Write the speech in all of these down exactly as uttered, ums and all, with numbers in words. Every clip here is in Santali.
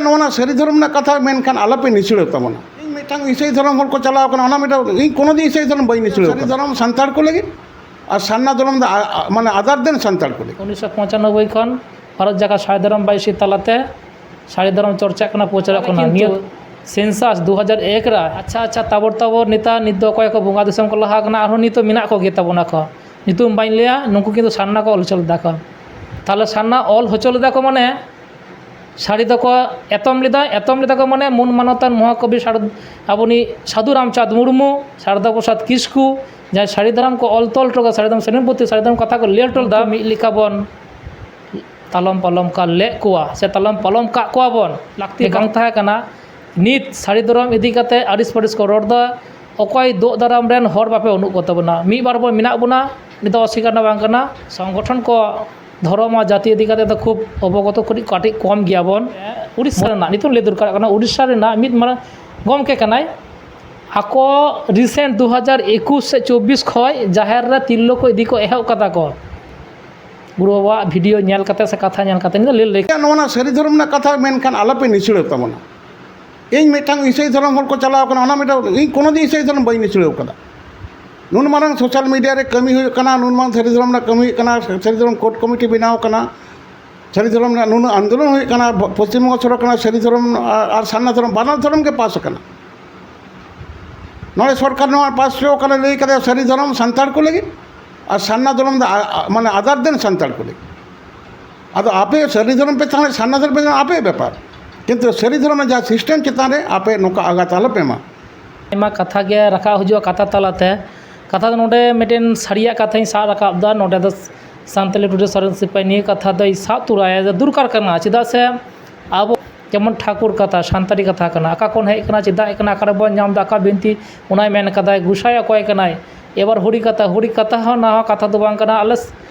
ᱱᱚᱣᱟ ᱥᱟᱹᱨᱤ ᱫᱷᱚᱨᱚᱢ ᱨᱮᱱᱟᱜ ᱠᱟᱛᱷᱟ ᱢᱮᱱᱠᱷᱟᱱ ᱟᱞᱚᱯᱮ ᱱᱤᱥᱲᱟᱹᱣ ᱛᱟᱵᱚᱱᱟ᱾ ᱤᱧ ᱢᱤᱫᱴᱟᱝ ᱤᱥᱟᱹᱭ ᱫᱷᱚᱨᱚᱢ ᱦᱚᱲ ᱠᱚ ᱪᱟᱞᱟᱣ ᱠᱟᱱᱟ, ᱚᱱᱟ ᱢᱤᱫᱴᱟᱝ, ᱤᱧ ᱠᱳᱱᱳ ᱫᱤᱱ ᱤᱥᱟᱹᱭ ᱫᱷᱚᱨᱚᱢ ᱵᱟᱹᱧ ᱱᱤᱥᱲᱟᱹᱣ ᱥᱟᱹᱨᱤ ᱠᱟᱫᱟ᱾ ᱫᱷᱚᱨᱚᱢ ᱥᱟᱱᱛᱟᱲ ᱠᱚ ᱞᱟᱹᱜᱤᱫ ᱟᱨ ᱥᱟᱨᱱᱟ ᱫᱷᱚᱨᱚᱢ ᱫᱚ ᱟ-, ᱟ-, ᱢᱟᱱᱮ other than ᱥᱟᱱᱛᱟᱲ ᱠᱚ ᱞᱟᱹᱜᱤᱫ᱾ ᱩᱱᱤᱥᱥᱚ ᱯᱚᱸᱪᱟᱱᱚᱵᱵᱳᱭ ᱠᱷᱚᱱ ᱵᱷᱟᱨᱚᱛ ᱡᱟᱠᱟᱛ ᱥᱟᱹᱨᱤ ᱫᱷᱚᱨᱚᱢ ᱵᱟᱭᱥᱤ ᱛᱟᱞᱟᱛᱮ ᱥᱟᱹᱨᱤ ᱫᱷᱚᱨᱚᱢ ᱪᱚᱨᱪᱟᱜ ᱠᱟᱱᱟ, ᱯᱨᱚᱪᱟᱨᱚᱜ ᱠᱟᱱᱟ᱾ ᱠᱤᱱᱛᱩ ᱱᱤᱭᱟᱹ ᱥᱮᱱᱥᱟᱥ ᱫᱩ ᱦᱟᱡᱟᱨ ᱮᱠ ᱨᱮ ᱟᱪᱪᱷᱟ, ᱟᱪᱪᱷᱟ, ᱛᱟᱵᱚᱨ ᱛᱟᱵᱚᱨ ᱱᱮᱛᱟᱨ ᱱᱤᱛ ᱫᱚ ᱚᱠᱚᱭ ᱠᱚ ᱵᱚᱸᱜᱟ ᱫᱤᱥᱚᱢ ᱠᱚ ᱞᱟᱦᱟ ᱠᱟᱱᱟ, ᱟᱨᱦᱚᱸ ᱱᱤᱛᱚᱜ ᱢᱮᱱᱟᱜ ᱠᱚᱜᱮ ᱛᱟᱵᱚᱱᱟ ᱠᱚ᱾ ᱧᱩᱛᱩᱢ ᱵᱟᱹᱧ ᱞᱟᱹᱭᱟ, ᱱᱩᱠᱩ ᱠᱤᱱᱛᱩ ᱥᱟᱨᱱᱟ ᱠᱚ ᱚᱞ ᱦᱚᱪᱚ ᱞᱮᱫᱟ ᱠᱚ᱾ ᱛᱟᱦᱚᱞᱮ ᱥᱟᱨᱱᱟ ᱚᱞ ᱦᱚᱪᱚ ᱞᱮᱫᱟ ᱠᱚ ᱢᱟᱱᱮ ᱥᱟᱹᱨᱤ ᱫᱚᱠᱚ ᱮᱛᱚᱢ ᱞᱮᱫᱟ, ᱮᱛᱚᱢ ᱞᱮᱫᱟ ᱠᱚ ᱢᱟᱱᱮ ᱢᱩᱞ ᱢᱟᱱᱚᱛᱟᱱ ᱢᱚᱦᱟᱠᱚᱵᱤ ᱥᱟᱨ-, ᱟᱵᱚᱱᱤᱡ ᱥᱟᱹᱫᱷᱩ ᱨᱟᱢᱪᱟᱸᱫᱽ ᱢᱩᱨᱢᱩ, ᱥᱟᱨᱚᱫᱟ ᱯᱨᱚᱥᱟᱫᱽ ᱠᱤᱥᱠᱩ, ᱡᱟᱦᱟᱸᱭ ᱥᱟᱹᱨᱤ ᱫᱷᱚᱨᱚᱢ ᱠᱚ ᱚᱞ ᱛᱚᱞ ᱦᱚᱴᱚ ᱠᱟᱫᱟ, ᱥᱟᱹᱨᱤ ᱫᱷᱚᱨᱚᱢ ᱥᱮᱨᱮᱧ ᱯᱩᱛᱷᱤ, ᱥᱟᱹᱨᱤ ᱫᱷᱚᱨᱚᱢ ᱠᱟᱛᱷᱟ ᱠᱚ ᱞᱟᱹᱭ ᱦᱚᱴᱚ ᱞᱮᱫᱟ᱾ ᱢᱤᱫ ᱞᱮᱠᱟ ᱵᱚᱱ ᱛᱟᱞᱚᱢ ᱯᱟᱞᱚᱢ ᱠᱟᱜ ᱞᱮᱫ ᱠᱚᱣᱟ ᱥᱮ ᱛᱟᱞᱚᱢ ᱯᱟᱞᱚᱢ ᱠᱟᱜ ᱠᱚᱣᱟ ᱵᱚᱱ, ᱞᱟᱹᱠᱛᱤ ᱵᱟᱝ ᱛᱟᱦᱮᱸ ᱠᱟᱱᱟ᱾ ᱱᱤᱛ ᱥᱟᱹᱨᱤ ᱫᱷᱚᱨᱚᱢ ᱤᱫᱤ ᱠᱟᱛᱮ ᱟᱹᱲᱤᱥ ᱯᱟᱹᱲᱤᱥ ᱠᱚ ᱨᱚᱲ ᱮᱫᱟ᱾ ᱚᱠᱚᱭ ᱫᱳᱜ ᱫᱟᱨᱟᱢ ᱨᱮᱱ ᱦᱚᱲ ᱵᱟᱯᱮ ᱵᱟᱹᱱᱩᱜ ᱠᱚ ᱛᱟᱵᱚᱱᱟ? ᱢᱤᱫ ᱵᱟᱨ ᱵᱚᱱ ᱢᱮᱱᱟᱜ ᱵᱚᱱᱟ, ᱱᱤᱛ ᱫᱚ ᱚᱥᱤᱠᱟᱨ ᱫᱚ ᱵᱟᱝ ᱠᱟᱱᱟ᱾ ᱥᱚᱝᱜᱚᱴᱷᱚᱱ ᱠᱚ ᱫᱷᱚᱨᱚᱢ ᱟᱨ ᱡᱟᱹᱛᱤ ᱤᱫᱤ ᱠᱟᱛᱮ ᱫᱚ ᱠᱷᱩᱵ ᱚᱵᱚᱜᱚᱛᱚ ᱠᱟᱹᱴᱤᱡ, ᱠᱟᱹᱴᱤᱡ ᱠᱚᱢ ᱜᱮᱭᱟ ᱵᱚᱱ᱾ ᱩᱲᱤᱥᱥᱟ ᱨᱮᱱᱟᱜ, ᱱᱤᱛᱚᱝ ᱞᱟᱹᱭ ᱫᱚᱨᱠᱟᱨᱚᱜ ᱠᱟᱱᱟ, ᱩᱲᱤᱥᱥᱟ ᱨᱮᱱᱟᱜ ᱢᱤᱫ ᱢᱟᱨᱟᱝ ᱜᱚᱢᱠᱮ ᱠᱟᱱᱟᱭ᱾ ᱟᱠᱚ recent ᱫᱩ ᱦᱟᱡᱟᱨ ᱮᱠᱩᱥ ᱥᱮ ᱪᱚᱵᱵᱤᱥ ᱠᱷᱚᱱ ᱡᱟᱦᱮᱨ ᱨᱮ ᱛᱤᱨᱞᱟᱹ ᱠᱚ ᱤᱫᱤ ᱠᱚ ᱮᱦᱚᱵ ᱠᱟᱫᱟ ᱠᱚ᱾ ᱜᱩᱨᱩ ᱵᱟᱵᱟᱣᱟᱜ video ᱧᱮᱞ ᱠᱟᱛᱮ ᱥᱮ ᱠᱟᱛᱷᱟ ᱧᱮᱞ ᱠᱟᱛᱮ ᱱᱤᱭᱟᱹ ᱫᱚ ᱞᱟᱹᱭ ᱞᱟᱹᱭ ᱱᱚᱣᱟ ᱥᱟᱹᱨᱤ ᱫᱷᱚᱨᱚᱢ ᱨᱮᱱᱟᱜ ᱠᱟᱛᱷᱟ ᱢᱮᱱᱠᱷᱟᱱ ᱟᱞᱚᱯᱮ ᱱᱤᱥᱲᱟᱹᱣ ᱛᱟᱵᱚᱱᱟ᱾ ᱤᱧ ᱢᱤᱫᱴᱟᱝ ᱤᱥᱟᱹᱭ ᱫᱷᱚᱨᱚᱢ ᱦᱚᱲ ᱠᱚ ᱪᱟᱞᱟᱣ ᱠᱟᱱᱟ, ᱚᱱᱟ ᱢᱤᱫᱴᱟᱝ, ᱤᱧ ᱠᱳᱱᱳ ᱫᱤᱱ ᱤᱥᱟᱹᱭ ᱫᱷᱚᱨᱚᱢ ᱵᱟᱹᱧ ᱱᱤᱥᱲᱟᱹᱣ ᱠᱟᱫᱟ᱾ ᱱᱩᱱ ᱢᱟᱨᱟᱝ social media ᱨᱮ ᱠᱟᱹᱢᱤ ᱦᱩᱭᱩᱜ ᱠᱟᱱᱟ, ᱱᱩᱱ ᱢᱟᱨᱟᱝ ᱥᱟᱹᱨᱤ ᱫᱷᱚᱨᱚᱢ ᱨᱮᱱᱟᱜ ᱠᱟᱹᱢᱤ ᱦᱩᱭᱩᱜ ᱠᱟᱱᱟ, ᱥᱟᱹᱨᱤ ᱫᱷᱚᱨᱚᱢ code committee ᱵᱮᱱᱟᱣ ᱠᱟᱱᱟ, ᱥᱟᱹᱨᱤ ᱫᱷᱚᱨᱚᱢ ᱨᱮᱱᱟᱜ ᱱᱩᱱᱟᱹᱜ ᱟᱱᱫᱳᱞᱚᱱ ᱦᱩᱭᱩᱜ ᱠᱟᱱᱟ, ᱯᱚᱥᱪᱤᱢ ᱵᱚᱝᱜᱚ ᱥᱚᱨᱠᱟᱨ ᱥᱟᱹᱨᱤ ᱫᱷᱚᱨᱚᱢ ᱟᱨ, ᱟᱨ ᱥᱟᱨᱱᱟ ᱫᱷᱚᱨᱚᱢ, ᱵᱟᱱᱟᱨ ᱫᱷᱚᱨᱚᱢ ᱜᱮ ᱯᱟᱥ ᱟᱠᱟᱱᱟ᱾ ᱱᱚᱰᱮ ᱥᱚᱨᱠᱟᱨ ᱱᱚᱣᱟ ᱯᱟᱥ ᱦᱚᱪᱚ ᱠᱟᱱᱟ, ᱞᱟᱹᱭ ᱠᱟᱫᱟ ᱥᱟᱹᱨᱤ ᱫᱷᱚᱨᱚᱢ ᱥᱟᱱᱛᱟᱲ ᱠᱚ ᱞᱟᱹᱜᱤᱫ ᱟᱨ ᱥᱟᱨᱱᱟ ᱫᱷᱚᱨᱚᱢ ᱫᱚ ᱟ-, ᱟ-, ᱢᱟᱱᱮ other than ᱥᱟᱱᱛᱟᱲ ᱠᱚ ᱞᱟᱹᱜᱤᱫ᱾ ᱟᱫᱚ ᱟᱯᱮ ᱥᱟᱹᱨᱤ ᱫᱷᱚᱨᱚᱢ ᱯᱮ ᱛᱟᱦᱮᱸ, ᱥᱟᱨᱱᱟ ᱫᱷᱚᱨᱚᱢ ᱯᱮ ᱛᱟᱦᱮᱸ, ᱟᱯᱮᱭᱟᱜ ᱵᱮᱯᱟᱨ, ᱠᱤᱱᱛᱩ ᱥᱟᱹᱨᱤ ᱫᱷᱚᱨᱚᱢ ᱨᱮᱱᱟᱜ ᱡᱟᱦᱟᱸ system ᱪᱮᱛᱟᱱ ᱨᱮ ᱟᱯᱮ ᱱᱚᱝᱠᱟ ᱟᱜᱷᱟᱛ ᱟᱞᱚᱯᱮ ᱮᱢᱟ᱾ ᱟᱭᱢᱟ ᱠᱟᱛᱷᱟ ᱜᱮ ᱨᱟᱠᱟᱵ ᱦᱤᱡᱩᱜᱼᱟ ᱠᱟᱛᱷᱟ ᱛᱟᱞᱟᱛᱮ᱾ ᱠᱟᱛᱷᱟ ᱫᱚ ᱱᱚᱰᱮ ᱢᱤᱫᱴᱮᱱ ᱥᱟᱹᱨᱤᱭᱟᱜ ᱠᱟᱛᱷᱟᱧ ᱥᱟᱵ ᱨᱟᱠᱟᱵ ᱮᱫᱟ᱾ ᱱᱚᱰᱮ ᱫᱚ ᱥᱟᱱᱛᱟᱞᱤ ᱴᱩᱰᱮ ᱥᱚᱨᱮᱱ ᱥᱤᱯᱟᱹᱭ ᱱᱤᱭᱟᱹ ᱠᱟᱛᱷᱟ ᱫᱚᱭ ᱥᱟᱵ ᱛᱚᱨᱟᱭᱟ, ᱫᱚᱨᱠᱟᱨ ᱠᱟᱱᱟ᱾ ᱪᱮᱫᱟᱜ ᱥᱮ ᱟᱵᱚ ᱡᱮᱢᱚᱱ ᱴᱷᱟᱹᱠᱩᱨ ᱠᱟᱛᱷᱟ ᱥᱟᱱᱛᱟᱲᱤ ᱠᱟᱛᱷᱟ ᱠᱟᱱᱟ, ᱚᱠᱟ ᱠᱷᱚᱱ ᱦᱮᱡ ᱠᱟᱱᱟ, ᱪᱮᱫᱟᱜ ᱦᱮᱡ ᱠᱟᱱᱟ, ᱚᱠᱟᱨᱮ ᱵᱚᱱ ᱧᱟᱢ ᱮᱫᱟ, ᱚᱠᱟ ᱵᱤᱱᱛᱤ, ᱚᱱᱟᱭ ᱢᱮᱱ ᱠᱟᱫᱟᱭ, ᱜᱚᱸᱥᱟᱭ ᱚᱠᱚᱭ ᱠᱟᱱᱟᱭ᱾ ᱮᱵᱟᱨ ᱦᱚᱨᱤ ᱠᱟᱛᱷᱟ, ᱦᱚᱨᱤ ᱠᱟᱛᱷᱟ ᱦᱚᱸ ᱱᱟᱣᱟ ᱠᱟᱛᱷᱟ ᱫᱚ ᱵᱟᱝ ᱠᱟᱱᱟ᱾ ᱟᱞᱮ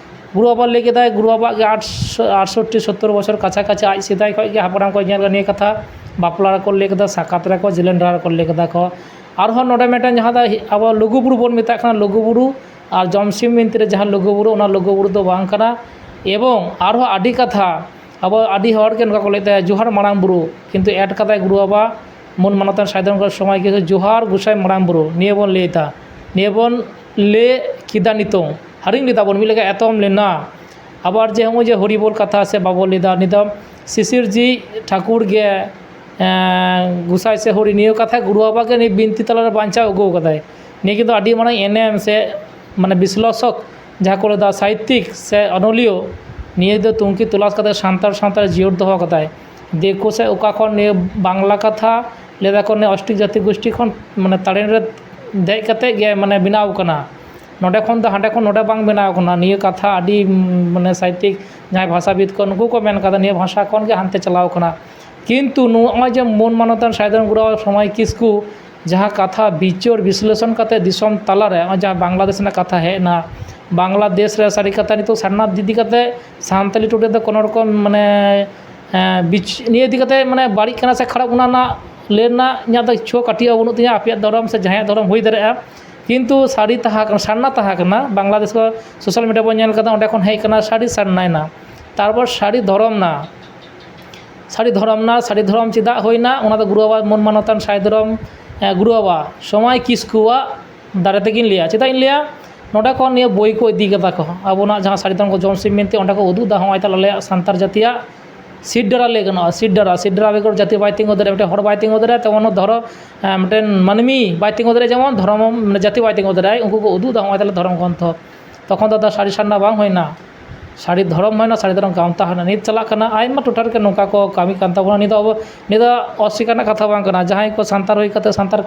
ᱜᱩᱨᱩ ᱵᱟᱵᱟ ᱞᱟᱹᱭ ᱠᱮᱫᱟᱭ, ᱜᱩᱨᱩ ᱵᱟᱵᱟᱜ ᱜᱮ ᱟᱴ-, ᱟᱴᱥᱚᱴᱴᱤ ᱥᱚᱛᱛᱚᱨ ᱵᱚᱪᱷᱚᱨ ᱠᱟᱪᱷᱟ ᱠᱟᱪᱷᱤ ᱟᱡ ᱥᱮᱫᱟᱭ ᱠᱷᱚᱱ ᱜᱮ ᱦᱟᱯᱲᱟᱢ ᱠᱚ ᱧᱮᱞ ᱠᱟᱫᱟ ᱱᱤᱭᱟᱹ ᱠᱟᱛᱷᱟ, ᱵᱟᱯᱞᱟ ᱨᱮᱠᱚ ᱞᱟᱹᱭ ᱠᱮᱫᱟ, ᱥᱟᱠᱨᱟᱛ ᱨᱮᱠᱚ, ᱡᱮᱞᱮᱧ ᱰᱟᱦᱟᱨ ᱨᱮᱠᱚ ᱞᱟᱹᱭ ᱠᱮᱫᱟ ᱠᱚ᱾ ᱟᱨᱦᱚᱸ ᱱᱚᱰᱮ ᱢᱤᱫᱴᱮᱱ ᱡᱟᱦᱟᱸ ᱫᱚ ᱟᱵᱚ ᱞᱩᱜᱩ ᱵᱩᱨᱩ ᱵᱚᱱ ᱢᱮᱛᱟᱜ ᱠᱟᱱᱟ, ᱞᱩᱜᱩ ᱵᱩᱨᱩ ᱟᱨ ᱡᱚᱢᱥᱤᱢ ᱵᱤᱱᱛᱤ ᱨᱮ ᱡᱟᱦᱟᱸ ᱞᱩᱜᱩ ᱵᱩᱨᱩ, ᱚᱱᱟ ᱞᱩᱜᱩ ᱵᱩᱨᱩ ᱫᱚ ᱵᱟᱝ ᱠᱟᱱᱟ᱾ ᱮᱵᱚᱝ ᱟᱨᱦᱚᱸ ᱟᱹᱰᱤ ᱠᱟᱛᱷᱟ ᱟᱵᱚ ᱟᱹᱰᱤ ᱦᱚᱲ ᱜᱮ ᱱᱚᱝᱠᱟ ᱠᱚ ᱞᱟᱹᱭ ᱛᱟᱦᱮᱸᱫ, "ᱡᱚᱦᱟᱨ ᱢᱟᱨᱟᱝ ᱵᱩᱨᱩ", ᱠᱤᱱᱛᱩ ᱮᱰ ᱠᱟᱫᱟᱭ ᱜᱩᱨᱩ ᱵᱟᱵᱟ ᱢᱩᱞ ᱢᱟᱱᱚᱛᱟᱱ ᱥᱟᱭᱫᱷᱚᱨᱚᱢ ᱜᱚᱲ ᱥᱚᱢᱟᱡᱽ ᱠᱤᱥᱠᱩ, "ᱡᱚᱦᱟᱨ ᱜᱚᱸᱥᱟᱭ ᱢᱟᱨᱟᱝ ᱵᱩᱨᱩ", ᱱᱤᱭᱟᱹ ᱵᱚᱱ ᱞᱟᱹᱭ ᱮᱫᱟ, ᱱᱤᱭᱟᱹ ᱵᱚᱱ ᱞᱟᱹᱭ ᱠᱮᱫᱟ᱾ ᱱᱤᱛᱚᱝ ᱦᱟᱹᱨᱤᱧ ᱞᱮᱫᱟ ᱵᱚᱱ, ᱢᱤᱫ ᱞᱮᱠᱟ ᱮᱛᱚᱢ ᱞᱮᱱᱟ᱾ ᱟᱵᱟᱨ ᱡᱮ ᱱᱚᱜᱼᱚᱭ ᱡᱮ ᱦᱚᱨᱤᱵᱚᱞ ᱠᱟᱛᱷᱟ ᱥᱮ ᱵᱟᱵᱚ ᱞᱟᱹᱭ ᱮᱫᱟ, ᱱᱤᱛᱚᱜ ᱥᱤᱥᱤᱨ ᱡᱤ ᱴᱷᱟᱹᱠᱩᱨ ᱜᱮ, ᱮᱸ, ᱜᱚᱸᱥᱟᱭ ᱥᱮ ᱦᱚᱨᱤ, ᱱᱤᱭᱟᱹ ᱠᱟᱛᱷᱟ ᱜᱩᱨᱩ ᱵᱟᱵᱟ ᱜᱮ ᱱᱤᱭᱟᱹ ᱵᱤᱱᱛᱤ ᱛᱟᱞᱟᱨᱮ ᱵᱟᱧᱪᱟᱣ ᱟᱹᱜᱩ ᱟᱠᱟᱫᱟᱭ᱾ ᱱᱤᱭᱟᱹ ᱠᱤᱱᱛᱩ ᱟᱹᱰᱤ ᱢᱟᱨᱟᱝ ᱮᱱᱮᱢ ᱥᱮ, ᱢᱟᱱᱮ, ᱵᱤᱥᱞᱮᱥᱚᱠ ᱡᱟᱦᱟᱸ ᱠᱚ ᱞᱟᱹᱭ ᱮᱫᱟ, ᱥᱟᱦᱤᱛᱭᱤᱠ ᱥᱮ ᱚᱱᱚᱞᱤᱭᱟᱹ, ᱱᱤᱭᱟᱹ ᱫᱚ ᱛᱩᱱᱠᱷᱤ ᱛᱚᱞᱟᱥ ᱠᱟᱛᱮ ᱥᱟᱱᱛᱟᱲ ᱥᱟᱶᱛᱟ ᱨᱮ ᱡᱤᱭᱟᱹᱲ ᱫᱚᱦᱚ ᱠᱟᱫᱟᱭ᱾ ᱫᱤᱠᱩ ᱥᱮ ᱚᱠᱟ ᱠᱷᱚᱱ ᱱᱤᱭᱟᱹ ᱵᱟᱝᱞᱟ ᱠᱟᱛᱷᱟ ᱞᱟᱹᱭ ᱫᱟᱠᱚ, ᱱᱤᱭᱟᱹ ᱚᱥᱴᱨᱤᱠ ᱡᱟᱹᱛᱤ ᱜᱳᱥᱴᱤ ᱠᱷᱚᱱ, ᱢᱟᱱᱮ, ᱛᱟᱲᱮᱱ ᱨᱮ ᱫᱮᱡ ᱠᱟᱛᱮ ᱜᱮ, ᱢᱟᱱᱮ, ᱵᱮᱱᱟᱣ ᱠᱟᱱᱟ᱾ ᱱᱚᱰᱮ ᱠᱷᱚᱱ ᱫᱚ ᱦᱟᱸᱰᱮ ᱠᱷᱚᱱ ᱱᱚᱰᱮ ᱵᱟᱝ ᱵᱮᱱᱟᱣ ᱠᱟᱱᱟ᱾ ᱱᱤᱭᱟᱹ ᱠᱟᱛᱷᱟ ᱟᱹᱰᱤ, ᱢᱟᱱᱮ, ᱥᱟᱦᱤᱛᱭᱤᱠ ᱡᱟᱦᱟᱸᱭ ᱵᱷᱟᱥᱟᱵᱤᱫ ᱠᱚ, ᱱᱩᱠᱩ ᱠᱚ ᱢᱮᱱ ᱠᱟᱫᱟ, ᱱᱤᱭᱟᱹ ᱵᱷᱟᱥᱟ ᱠᱷᱚᱱ ᱜᱮ ᱦᱟᱱᱛᱮ ᱪᱟᱞᱟᱣ ᱠᱟᱱᱟ᱾ ᱠᱤᱱᱛᱩ ᱱᱚᱜᱼᱚᱭ ᱡᱮ ᱢᱩᱞ ᱢᱟᱱᱚᱛᱟᱱ ᱥᱟᱭᱫᱷᱚᱨᱚᱢ ᱜᱩᱨᱩ ᱥᱚᱢᱟᱭ ᱠᱤᱥᱠᱩ ᱡᱟᱦᱟᱸ ᱠᱟᱛᱷᱟ ᱵᱤᱪᱟᱹᱨ ᱵᱤᱥᱞᱮᱥᱚᱱ ᱠᱟᱛᱮ ᱫᱤᱥᱚᱢ ᱛᱟᱞᱟᱨᱮ, ᱱᱚᱜᱼᱚᱭ ᱡᱟᱦᱟᱸ ᱵᱟᱝᱞᱟᱫᱮᱥ ᱨᱮᱱᱟᱜ ᱠᱟᱛᱷᱟ ᱦᱮᱡ ᱮᱱᱟ, ᱵᱟᱝᱞᱟᱫᱮᱥ ᱨᱮ ᱥᱟᱹᱨᱤ ᱠᱟᱛᱷᱟ ᱱᱤᱛᱚᱜ ᱥᱟᱨᱱᱟ ᱤᱫᱤ ᱠᱟᱛᱮ ᱥᱟᱱᱛᱟᱞᱤ ᱴᱩᱰᱮ ᱫᱚ ᱠᱳᱱᱳ ᱨᱚᱠᱚᱢ, ᱢᱟᱱᱮ, ᱮᱸ, ᱵᱤᱪ-, ᱱᱤᱭᱟᱹ ᱤᱫᱤ ᱠᱟᱛᱮ, ᱢᱟᱱᱮ, ᱵᱟᱹᱲᱤᱡ ᱠᱟᱱᱟ ᱥᱮ ᱠᱷᱟᱨᱟᱯ, ᱚᱱᱟ ᱨᱮᱱᱟᱜ ᱞᱟᱹᱭ ᱨᱮᱱᱟᱜ ᱤᱧᱟᱹᱜ ᱫᱚ ᱤᱪᱪᱷᱟᱹ ᱠᱟᱹᱴᱤᱡ ᱦᱚᱸ ᱵᱟᱹᱱᱩᱜ ᱛᱤᱧᱟᱹ᱾ ᱟᱯᱮᱭᱟᱜ ᱫᱷᱚᱨᱚᱢ ᱥᱮ ᱡᱟᱦᱟᱸᱭᱟᱜ ᱫᱷᱚᱨᱚᱢ ᱦᱩᱭ ᱫᱟᱲᱮᱭᱟᱜᱼᱟ, ᱠᱤᱱᱛᱩ ᱥᱟᱹᱨᱤ ᱛᱟᱦᱮᱸ ᱠᱟᱱᱟ, ᱥᱟᱨᱱᱟ ᱛᱟᱦᱮᱸ ᱠᱟᱱᱟ᱾ ᱵᱟᱝᱞᱟᱫᱮᱥ ᱠᱚ ᱥᱳᱥᱟᱞ ᱢᱤᱰᱤᱭᱟ ᱵᱚᱱ ᱧᱮᱞ ᱠᱟᱫᱟ, ᱚᱸᱰᱮ ᱠᱷᱚᱱ ᱦᱮᱡ ᱠᱟᱱᱟ, ᱥᱟᱹᱨᱤ ᱥᱟᱨᱱᱟᱭᱮᱱᱟ᱾ ᱛᱟᱨᱯᱚᱨ ᱥᱟᱹᱨᱤ ᱫᱷᱚᱨᱚᱢ ᱱᱟ, ᱥᱟᱹᱨᱤ ᱫᱷᱚᱨᱚᱢ ᱱᱟ, ᱥᱟᱹᱨᱤ ᱫᱷᱚᱨᱚᱢ ᱪᱮᱫᱟᱜ ᱦᱩᱭᱱᱟ? ᱚᱱᱟ ᱫᱚ ᱜᱩᱨᱩ ᱵᱟᱵᱟ ᱢᱩᱞ ᱢᱟᱱᱚᱛᱟᱱ ᱥᱟᱭ ᱫᱷᱚᱨᱚᱢ, ᱮ, ᱜᱩᱨᱩ ᱵᱟᱵᱟ ᱥᱚᱢᱟᱭ ᱠᱤᱥᱠᱩᱣᱟᱜ ᱫᱟᱨᱮ ᱛᱮᱜᱤᱧ ᱞᱟᱹᱭᱟ᱾ ᱪᱮᱫᱟᱜ ᱤᱧ ᱞᱟᱹᱭᱟ? ᱱᱚᱰᱮ ᱠᱷᱚᱱ ᱱᱤᱭᱟᱹ ᱵᱳᱭ ᱠᱚ ᱤᱫᱤ ᱠᱟᱫᱟ ᱠᱚ, ᱟᱵᱚᱱᱟᱜ ᱡᱟᱦᱟᱸ ᱥᱟᱹᱨᱤ ᱫᱷᱚᱨᱚᱢ ᱠᱚ ᱡᱚᱢ ᱥᱤᱢ ᱢᱮᱱᱛᱮ, ᱚᱸᱰᱮ ᱠᱚ ᱩᱫᱩᱜ ᱮᱫᱟ, ᱦᱚᱸᱜᱼᱚᱭ ᱛᱟᱦᱞᱮ ᱟᱞᱮᱭᱟᱜ ᱥᱟᱱᱛᱟᱲ ᱡᱟᱹᱛᱤᱭᱟᱜ ᱥᱤᱨ ᱰᱟᱸᱰᱟ ᱞᱟᱹᱭ ᱜᱟᱱᱚᱜᱼᱟ, ᱥᱤᱨ ᱰᱟᱸᱰᱟ, ᱥᱤᱨ ᱰᱟᱸᱰᱟ ᱵᱮᱜᱚᱨ ᱡᱟᱹᱛᱤ ᱵᱟᱭ ᱛᱤᱸᱜᱩ ᱫᱟᱲᱮᱭᱟᱜᱼᱟ, ᱢᱤᱫᱴᱮᱱ ᱦᱚᱲ ᱵᱟᱭ ᱛᱤᱸᱜᱩ ᱫᱟᱲᱮᱭᱟᱜᱼᱟ, ᱛᱮᱢᱚᱱ ᱫᱷᱚᱨᱚᱢ, ᱮᱸ, ᱢᱤᱫᱴᱮᱱ ᱢᱟᱹᱱᱢᱤ ᱵᱟᱭ ᱛᱤᱸᱜᱩ ᱫᱟᱲᱮᱭᱟᱜᱼᱟ, ᱡᱮᱢᱚᱱ ᱫᱷᱚᱨᱚᱢ, ᱢᱟᱱᱮ, ᱡᱟᱹᱛᱤ ᱵᱟᱭ ᱛᱤᱸᱜᱩ ᱫᱟᱲᱮᱭᱟᱜᱼᱟ᱾ ᱩᱱᱠᱩ ᱠᱚ ᱩᱫᱩᱜ ᱮᱫᱟ, ᱦᱚᱸᱜᱼᱚᱭ ᱛᱟᱦᱞᱮ ᱫᱷᱚᱨᱚᱢ ᱜᱨᱚᱱᱛᱷᱚ᱾ ᱛᱚᱠᱷᱚᱱ ᱫᱚ ᱟᱫᱚ ᱥᱟᱹᱨᱤ ᱥᱟᱨᱱᱟ ᱵᱟᱝ ᱦᱩᱭᱱᱟ, ᱥᱟᱹᱨᱤ ᱫᱷᱚᱨᱚᱢ ᱦᱩᱭᱱᱟ, ᱥᱟᱹᱨᱤ ᱫᱷᱚᱨᱚᱢ ᱜᱟᱶᱛᱟ ᱦᱩᱭᱱᱟ᱾ ᱱᱤᱛ ᱪᱟᱞᱟᱜ ᱠᱟᱱᱟ, ᱟᱭᱢᱟ ᱴᱚᱴᱷᱟ ᱨᱮᱜᱮ ᱱᱚᱝᱠᱟ ᱠᱚ ᱠᱟᱹᱢᱤ ᱠᱟᱱ ᱛᱟᱵᱚᱱᱟ᱾ ᱱᱤᱭᱟᱹ ᱫᱚ ᱟᱵᱚ, ᱱᱤᱭᱟᱹ ᱫᱚ ᱚᱥᱥᱤᱠᱟᱨ ᱨᱮᱱᱟᱜ ᱠᱟᱛᱷᱟ ᱵᱟᱝ ᱠᱟᱱᱟ᱾ ᱡᱟᱦᱟᱸᱭ ᱠᱚ ᱥᱟᱱᱛᱟᱲ ᱦᱩᱭ ᱠᱟᱛᱮ ᱥᱟᱱᱛᱟᱲ,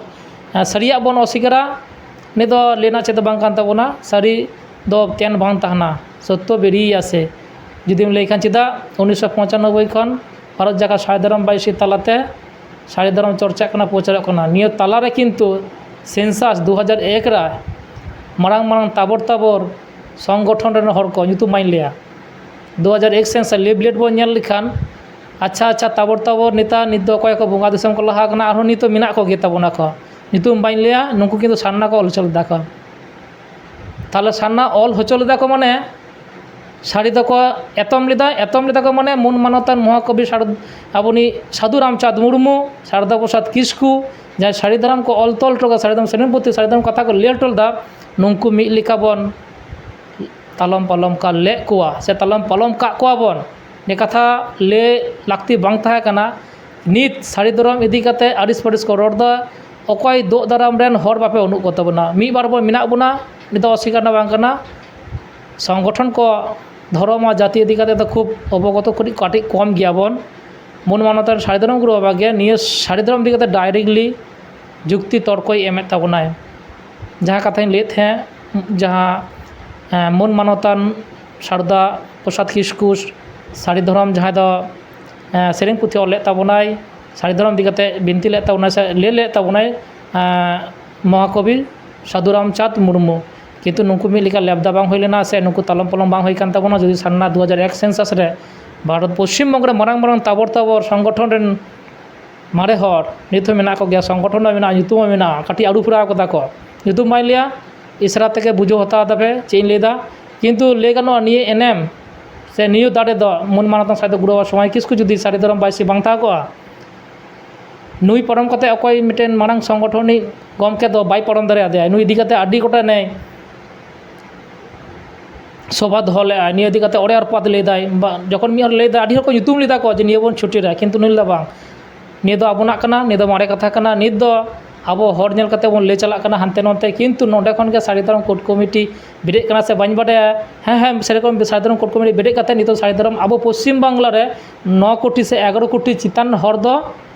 ᱮᱸ, ᱥᱟᱹᱨᱤᱭᱟᱜ ᱵᱚᱱ ᱚᱥᱥᱤᱠᱟᱨᱟ, ᱱᱤᱭᱟᱹ ᱫᱚ ᱞᱟᱹᱭ ᱨᱮᱱᱟᱜ ᱪᱮᱫ ᱫᱚ ᱵᱟᱝ ᱠᱟᱱ ᱛᱟᱵᱚᱱᱟ᱾ ᱥᱟᱹᱨᱤ ᱫᱚ ᱛᱮᱱ ᱵᱟᱝ ᱛᱟᱦᱮᱱᱟ, ᱥᱚᱛᱛᱚ ᱵᱮᱨᱤᱭᱮ ᱟᱥᱮ᱾ ᱡᱩᱫᱤᱢ ᱞᱟᱹᱭ ᱠᱷᱟᱱ, ᱪᱮᱫᱟᱜ ᱩᱱᱤᱥᱥᱚ ᱯᱚᱸᱪᱟᱱᱚᱵᱵᱳᱭ ᱠᱷᱚᱱ ᱵᱷᱟᱨᱚᱛ ᱡᱟᱠᱟᱛ ᱥᱟᱭ ᱫᱷᱚᱨᱚᱢ ᱵᱟᱭᱥᱤ ᱛᱟᱞᱟᱛᱮ ᱥᱟᱹᱨᱤ ᱫᱷᱚᱨᱚᱢ ᱪᱚᱨᱪᱟᱜ ᱠᱟᱱᱟ, ᱯᱨᱚᱪᱟᱨᱚᱜ ᱠᱟᱱᱟ? ᱱᱤᱭᱟᱹ ᱛᱟᱞᱟᱨᱮ ᱠᱤᱱᱛᱩ ᱥᱮᱱᱥᱟᱥ ᱫᱩ ᱦᱟᱡᱟᱨ ᱮᱠ ᱨᱮ ᱢᱟᱨᱟᱝ ᱢᱟᱨᱟᱝ ᱛᱟᱵᱚᱨ ᱛᱟᱵᱚᱨ ᱥᱚᱝᱜᱚᱴᱷᱚᱱ ᱨᱮᱱ ᱦᱚᱲ ᱠᱚ, ᱧᱩᱛᱩᱢ ᱵᱟᱹᱧ ᱞᱟᱹᱭᱟ, ᱫᱩ ᱦᱟᱡᱟᱨ ᱮᱠ ᱥᱮᱱᱥᱟᱥ ᱞᱤᱯᱷᱞᱮᱴ ᱵᱚᱱ ᱧᱮᱞ ᱞᱮᱠᱷᱟᱱ, ᱟᱪᱪᱷᱟ, ᱟᱪᱪᱷᱟ, ᱛᱟᱵᱚᱨ ᱛᱟᱵᱚᱨ ᱱᱮᱛᱟᱨ ᱱᱤᱛ ᱫᱚ ᱚᱠᱚᱭ ᱠᱚ ᱵᱚᱸᱜᱟ ᱫᱤᱥᱚᱢ ᱠᱚ ᱞᱟᱦᱟ ᱠᱟᱱᱟ, ᱟᱨᱦᱚᱸ ᱱᱤᱛ ᱫᱚ ᱢᱮᱱᱟᱜ ᱠᱚᱜᱮ ᱛᱟᱵᱚᱱᱟ ᱠᱚ, ᱧᱩᱛᱩᱢ ᱵᱟᱹᱧ ᱞᱟᱹᱭᱟ, ᱱᱩᱠᱩ ᱠᱤᱱᱛᱩ ᱥᱟᱨᱱᱟ ᱠᱚ ᱚᱞ ᱦᱚᱪᱚ ᱞᱮᱫᱟ ᱠᱚ᱾ ᱛᱟᱦᱞᱮ ᱥᱟᱨᱱᱟ ᱚᱞ ᱦᱚᱪᱚ ᱞᱮᱫᱟ ᱠᱚ, ᱢᱟᱱᱮ, ᱥᱟᱹᱲᱤ ᱫᱚᱠᱚ ᱮᱛᱚᱢ ᱞᱮᱫᱟ᱾ ᱮᱛᱚᱢ ᱞᱮᱫᱟ ᱠᱚ ᱢᱟᱱᱮ ᱢᱩᱱ ᱢᱟᱱᱚᱛᱟᱱ ᱢᱚᱦᱟᱠᱚᱵᱤ ᱥᱟᱨ-, ᱟᱵᱚᱱᱤᱡ ᱥᱟᱹᱫᱷᱩ ᱨᱟᱢᱪᱟᱸᱫᱽ ᱢᱩᱨᱢᱩ, ᱥᱟᱨᱚᱫᱟ ᱯᱨᱚᱥᱟᱫᱽ ᱠᱤᱥᱠᱩ, ᱡᱟᱦᱟᱸᱭ ᱥᱟᱹᱲᱤ ᱫᱷᱚᱨᱚᱢ ᱠᱚ ᱚᱞ ᱛᱚᱞ ᱦᱚᱴᱚ ᱠᱟᱫᱟ, ᱥᱟᱹᱲᱤ ᱫᱷᱚᱨᱚᱢ ᱥᱮᱨᱮᱧ ᱯᱩᱛᱷᱤ, ᱥᱟᱹᱲᱤ ᱫᱷᱚᱨᱚᱢ ᱠᱟᱛᱷᱟ ᱠᱚ ᱞᱟᱹᱭ ᱦᱚᱴᱚ ᱞᱮᱫᱟ, ᱱᱩᱝᱠᱩ ᱢᱤᱫ ᱞᱮᱠᱟ ᱵᱚᱱ ᱛᱟᱞᱚᱢ ᱯᱟᱞᱚᱢ ᱠᱟᱜ ᱞᱮᱫ ᱠᱚᱣᱟ ᱥᱮ ᱛᱟᱞᱚᱢ ᱯᱟᱞᱚᱢ ᱠᱟᱜ ᱠᱚᱣᱟ ᱵᱚᱱ, ᱱᱤᱭᱟᱹ ᱠᱟᱛᱷᱟ ᱞᱟᱹᱭ ᱞᱟᱹᱠᱛᱤ ᱵᱟᱝ ᱛᱟᱦᱮᱸ ᱠᱟᱱᱟ᱾ ᱱᱤᱛ ᱥᱟᱹᱲᱤ ᱫᱷᱚᱨᱚᱢ ᱤᱫᱤ ᱠᱟᱛᱮ ᱟᱹᱲᱤᱥ ᱯᱟᱹᱲᱤᱥ ᱠᱚ ᱨᱚᱲ ᱮᱫᱟ᱾ ᱚᱠᱚᱭ ᱫᱳᱜ ᱫᱟᱨᱟᱢ ᱨᱮᱱ ᱦᱚᱲ ᱵᱟᱯᱮ ᱵᱟᱹᱱᱩᱜ ᱠᱚ ᱛᱟᱵᱚᱱᱟ? ᱢᱤᱫ ᱵᱟᱨ ᱵᱚᱱ ᱢᱮᱱᱟᱜ ᱵᱚᱱᱟ, ᱱᱤᱛ ᱫᱚ ᱚᱥᱤᱠᱟᱨ ᱫᱚ ᱵᱟᱝ ᱠᱟᱱᱟ᱾ ᱥᱚᱝᱜᱚᱴᱷᱚᱱ ᱠᱚ ᱫᱷᱚᱨᱚᱢ ᱟᱨ ᱡᱟᱹᱛᱤ ᱤᱫᱤ ᱠᱟᱛᱮ ᱫᱚ ᱠᱷᱩᱵ ᱚᱵᱚᱜᱚᱛᱚ ᱠᱟᱹᱴᱤᱡ, ᱠᱟᱹᱴᱤᱡ ᱠᱚᱢ ᱜᱮᱭᱟ ᱵᱚᱱ᱾ ᱢᱩᱞ ᱢᱟᱱᱚᱛᱟᱱ ᱥᱟᱹᱲᱤ ᱫᱷᱚᱨᱚᱢ ᱜᱩᱨᱩ ᱵᱟᱵᱟ ᱜᱮ ᱱᱤᱭᱟᱹ ᱥᱟᱹᱲᱤ ᱫᱷᱚᱨᱚᱢ ᱤᱫᱤ ᱠᱟᱛᱮ directly ᱡᱩᱠᱛᱤ ᱛᱚᱨᱠᱚᱭ ᱮᱢᱮᱫ ᱛᱟᱵᱚᱱᱟᱭ᱾ ᱡᱟᱦᱟᱸ ᱠᱟᱛᱷᱟᱧ ᱞᱟᱹᱭᱮᱫ ᱛᱟᱦᱮᱸᱫ, ᱡᱟᱦᱟᱸ, ᱮᱸ, ᱢᱩᱞ ᱢᱟᱱᱚᱛᱟᱱ ᱥᱟᱨᱚᱫᱟ ᱯᱨᱚᱥᱟᱫᱽ ᱠᱤᱥᱠᱩ ᱥᱟᱹᱲᱤ ᱫᱷᱚᱨᱚᱢ, ᱡᱟᱦᱟᱸᱭ ᱫᱚ, ᱮᱸ, ᱥᱮᱨᱮᱧ ᱯᱩᱛᱷᱤ ᱚᱞ ᱞᱮᱫ ᱛᱟᱵᱚᱱᱟᱭ, ᱥᱟᱹᱲᱤ ᱫᱷᱚᱨᱚᱢ ᱤᱫᱤ ᱠᱟᱛᱮ ᱵᱤᱱᱛᱤ ᱞᱮᱫ ᱛᱟᱵᱚᱱᱟᱭ ᱥᱮ ᱞᱟᱹᱭ ᱞᱮᱫ ᱛᱟᱵᱚᱱᱟᱭ, ᱮᱸ, ᱢᱚᱦᱟᱠᱚᱵᱤ ᱥᱟᱹᱫᱷᱩ ᱨᱟᱢᱪᱟᱸᱫᱽ ᱢᱩᱨᱢᱩ᱾ ᱠᱤᱱᱛᱩ ᱱᱩᱠᱩ ᱢᱤᱫ ᱞᱮᱠᱟ ᱞᱮᱵᱫᱟ ᱵᱟᱝ ᱦᱩᱭ ᱞᱮᱱᱟ ᱥᱮ ᱱᱩᱠᱩ ᱛᱟᱞᱚᱢ ᱯᱟᱞᱚᱢ ᱵᱟᱝ ᱦᱩᱭ ᱠᱟᱱ ᱛᱟᱵᱚᱱᱟ᱾ ᱡᱩᱫᱤ ᱥᱟᱨᱱᱟ ᱫᱩ ᱦᱟᱡᱟᱨ ᱮᱠ census ᱨᱮ ᱵᱷᱟᱨᱚᱛ ᱯᱚᱥᱪᱤᱢ ᱵᱚᱝᱜᱚ ᱨᱮ ᱢᱟᱨᱟᱝ ᱢᱟᱨᱟᱝ ᱛᱟᱵᱚᱨ ᱛᱟᱵᱚᱨ ᱥᱚᱝᱜᱚᱴᱷᱚᱱ ᱨᱮᱱ ᱢᱟᱨᱮ ᱦᱚᱲ ᱱᱤᱛ ᱦᱚᱸ ᱢᱮᱱᱟᱜ ᱠᱚᱜᱮᱭᱟ, ᱥᱚᱝᱜᱚᱴᱷᱚᱱ ᱦᱚᱸ ᱢᱮᱱᱟᱜᱼᱟ, ᱧᱩᱛᱩᱢ ᱦᱚᱸ ᱢᱮᱱᱟᱜᱼᱟ, ᱠᱟᱹᱴᱤᱡ ᱟᱹᱨᱩ ᱯᱷᱮᱨᱟᱣ ᱠᱟᱫᱟ ᱠᱚ, ᱧᱩᱛᱩᱢ ᱵᱟᱹᱧ ᱞᱟᱹᱭᱟ, ᱤᱥᱟᱨᱟ ᱛᱮᱜᱮ ᱵᱩᱡᱷᱟᱹᱣ ᱦᱟᱛᱟᱣ ᱛᱟᱯᱮ ᱪᱮᱫ ᱤᱧ ᱞᱟᱹᱭᱫᱟ᱾ ᱠᱤᱱᱛᱩ ᱞᱟᱹᱭ ᱜᱟᱱᱚᱜᱼᱟ, ᱱᱤᱭᱟᱹ ᱮᱱᱮᱢ ᱥᱮ ᱱᱤᱭᱟᱹ ᱫᱟᱲᱮ ᱫᱚ ᱢᱩᱞ ᱢᱟᱱᱚᱛ ᱥᱟᱹᱫᱷᱩ ᱜᱩᱨᱩ ᱵᱟᱵᱟ ᱥᱚᱢᱟᱭ ᱠᱤᱥᱠᱩ ᱡᱩᱫᱤ ᱥᱟᱹᱨᱤ ᱫᱷᱚᱨᱚᱢ ᱵᱟᱭᱥᱤ ᱵᱟᱝ ᱛᱟᱦᱮᱸ ᱠᱚᱜᱼᱟ, ᱱᱩᱭ ᱯᱟᱨᱚᱢ ᱠᱟᱛᱮ ᱚᱠᱚᱭ ᱢᱤᱫᱴᱮᱱ ᱢᱟᱨᱟᱝ ᱥᱚᱝᱜᱚᱴᱷᱚᱱᱤᱡ ᱜᱚᱢᱠᱮ ᱫᱚ ᱵᱟᱭ ᱯᱟᱨᱚᱢ ᱫᱟᱲᱮᱭᱟᱫᱮᱭᱟ᱾ ᱱᱩᱭ ᱤᱫᱤ ᱠᱟᱛᱮ ᱟᱹᱰᱤ ᱜᱚᱴᱟᱝ ᱮ ᱥᱚᱵᱷᱟ ᱫᱚᱦᱚ ᱞᱮᱫᱼᱟ᱾ ᱱᱤᱭᱟᱹ ᱤᱫᱤ ᱠᱟᱛᱮ ᱚᱲᱮ ᱟᱨ ᱯᱟᱛ ᱞᱟᱹᱭ ᱫᱟᱭ, ᱵᱟ-, ᱡᱚᱠᱷᱚᱱ ᱢᱤᱫ ᱦᱚᱲ ᱞᱟᱹᱭ ᱫᱟ, ᱟᱹᱰᱤ ᱦᱚᱲ ᱠᱚ ᱧᱩᱛᱩᱢ ᱞᱮᱫᱟ ᱠᱚ ᱡᱮ ᱱᱤᱭᱟᱹ ᱵᱚᱱ ᱪᱷᱩᱴᱤᱨᱟ, ᱠᱤᱱᱛᱩ ᱱᱩᱭ ᱞᱟᱹᱭ ᱫᱟ, "ᱵᱟᱝ, ᱱᱤᱭᱟᱹ ᱫᱚ ᱟᱵᱚᱱᱟᱜ ᱠᱟᱱᱟ, ᱱᱤᱭᱟᱹ ᱫᱚ ᱟᱲᱮ ᱠᱟᱛᱷᱟ ᱠᱟᱱᱟ, ᱱᱤᱭᱟᱹ ᱫᱚ ᱟᱵᱚ ᱦᱚᱲ ᱧᱮᱞ ᱠᱟᱛᱮ ᱵᱚᱱ ᱞᱟᱹᱭ ᱪᱟᱞᱟᱜ ᱠᱟᱱᱟ ᱦᱟᱱᱛᱮ ᱱᱚᱱᱛᱮ, ᱠᱤᱱᱛᱩ ᱱᱚᱰᱮ ᱠᱷᱚᱱ ᱜᱮ ᱥᱟᱹᱨᱤ ᱫᱷᱚᱨᱚᱢ ᱠᱳᱰ ᱠᱚᱢᱤᱴᱤ ᱵᱮᱨᱮᱫ ᱠᱟᱱᱟ ᱥᱮ ᱵᱟᱹᱧ ᱵᱟᱰᱟᱭᱟ, ᱦᱮᱸ, ᱦᱮᱸ, ᱥᱮᱨᱚᱠᱚᱢ ᱥᱟᱹᱨᱤ ᱫᱷᱚᱨᱚᱢ ᱠᱳᱰ ᱠᱚᱢᱤᱴᱤ ᱵᱮᱨᱮᱫ ᱠᱟᱛᱮ ᱱᱤᱛᱚᱜ ᱥᱟᱹᱨᱤ ᱫᱷᱚᱨᱚᱢ ᱟᱵᱚ ᱯᱚᱥᱪᱤᱢ ᱵᱟᱝᱞᱟ ᱨᱮ ᱱᱚ ᱠᱳᱴᱤ ᱥᱮ ᱮᱜᱟᱨᱚ ᱠᱳᱴᱤ ᱪᱮᱛᱟᱱ ᱦᱚᱲ ᱫᱚ